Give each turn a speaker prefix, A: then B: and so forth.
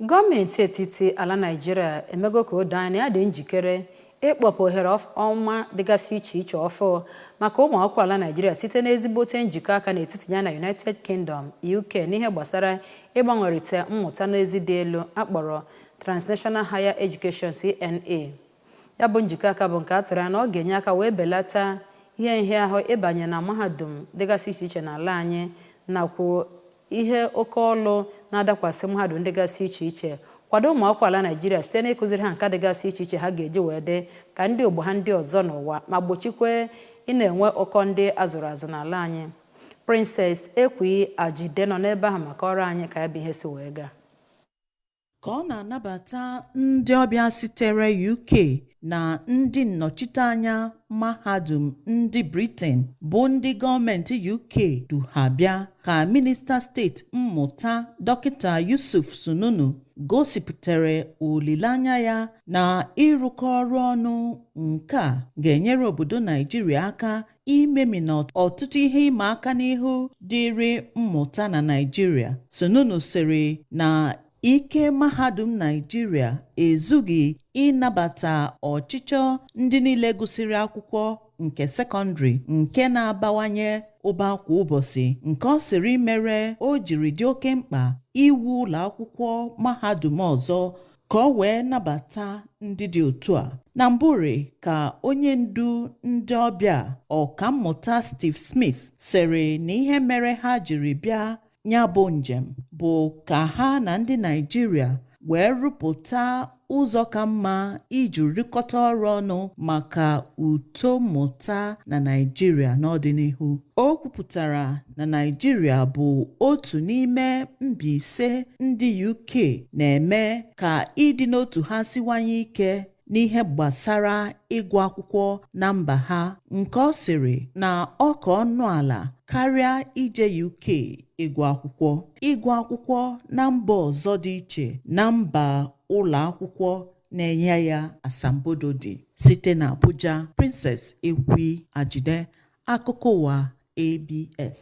A: Gọọmenti etiti ala Naịjirịa emego ka o doo anya na ya dị njikere ịkpọpụ ohere ọma dịgasị iche iche ọfụụ maka ụmụ akwụkwọ ala Naịjirịa site n'ezigbote njikọ aka n'etiti ya na United Kingdom, UK, n'ihe gbasara ịgbanwerịta mmụta n'ezi dị elu a kpọrọ Transnational Higher Education, TNE. Ya bụ njikọ aka bụ nke a tụrụ anya na ọ ga-enye aka wee belata ihe nhịahụ ịbanye na mahadum dịgasị iche iche n'ala anyị nakwa ihe oke ọlụ na-adakwasị mahadum dịgasị iche iche, kwado ụmụ akwụkwọ ala Naịjirịa site n'ịkụziri ha nka dịgasị iche iche ha ga-eji wee dị ka ndị ogbo ha ndị ọzọ n'ụwa, ma gbochikwe ị na-enwe ụkọ ndị azụrụ azụ n'ala anyị. Princess Ekwi Ajide nọ n'ebe ahụ maka ọrụ anyị ka ya bụ ihe si wee gaa.
B: Ka ọ na-anabata ndị ọbịa sitere UK na ndị nnọchiteanya mahadum ndị Britain bụ ndị gọọmenti UK du ha bịa, ka Minista steeti mmụta, Dọkịta Yusuf Sununu, gosipụtara olileanya ya na ịrụkọ ọrụ ọnụ nke a ga-enyere obodo Naijiria aka imemina ọtụtụ ihe ịma aka n'ihu dịịrị mmụta na Naịjirịa. Sununu sịrị na ike mahadum Naịjirịa ezughị ịnabata ọchịchọ ndị niile gụsịrị akwụkwọ nke sekọndịrị nke na-abawanye ụba kwa ụbọchị, nke ọ sịrị mere o jiri dị oke mkpa iwu ụlọ akwụkwọ mahadum ọzọ ka ọ wee nabata ndị dị otu a. Na mbụrị ka onye ndu ndị ọbịa, Ọkammụta Steve Smith, sịrị na ihe mere ha jiri bịa ya bụ njem bụ ka ha na ndị Naịjirịa wee rụpụta ụzọ ka mma iji rụkọta ọrụ ọnụ maka uto mmụta na Naịjirịa n'ọdịnihu. O kwupụtara na Naịjirịa bụ otu n'ime mba ise ndị UK na-eme ka ịdị n'otu ha siwanye ike n'ihe gbasara ịgụ akwụkwọ na mba ha, nke ọ sịrị na ọ ka ọnụ ala karịa ije UK ịgụ akwụkwọ. Ịgụ akwụkwọ na mba ọzọ dị iche na mba ụlọ akwụkwọ na-enye ya asambodo dị. Site na Abuja, Princess Ekwi Ajide, akụkọ ụwa ABS.